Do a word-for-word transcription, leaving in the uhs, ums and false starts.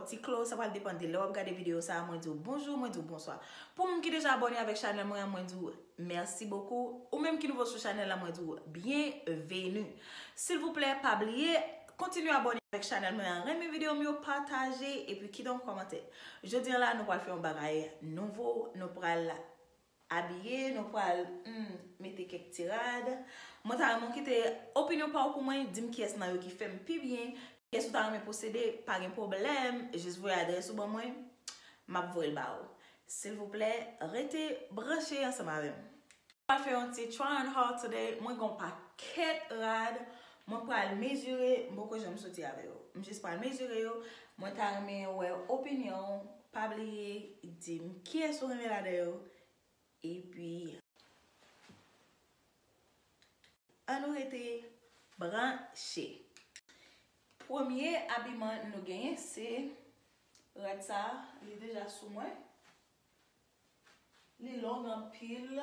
ti close, sa pral depann de lè w ap gade videyo sa a, mwen di w bonjou, mwen di w bonswa. Pou moun ki deja abòne avèk chanèl mwen an, mwen di w mèsi bokou. Ou menm ki nouvo sou chanèl la, mwen di w byenveni. Silvouplè, pa bliye, kontinye abòne avèk chanèl mwen an, renmen videyo m yo, pataje, epi kite yon kòmantè. Jodi an la, nou pral fè yon bagay nouvo, nou pral abiye, nou pral, hmm, mete kèk ti rad. Mwen ta renmen w kite opinyon pa w pou mwen, di m kiyès nan yo ki fè m pi byen. Kiyès ou ta renmen posede, pa gen pwoblèm, jis voye adrès ou ban mwen, m ap voye l ba ou. Silvouplè, rete branche ansanm avè m. Mwen fè yon ti try on haul today, mwen gen yon pakèt rad, mwen pral mezire, m poko janm soti avè yo. M jis pral mezire yo, mwen ta renmen wè opinyon w, pa bliye di m kiyès ou renmen ladan yo, epi ann nou rete branche. Premye abiman nou genyen se rad sa, li deja sou mwen. Li long anpil.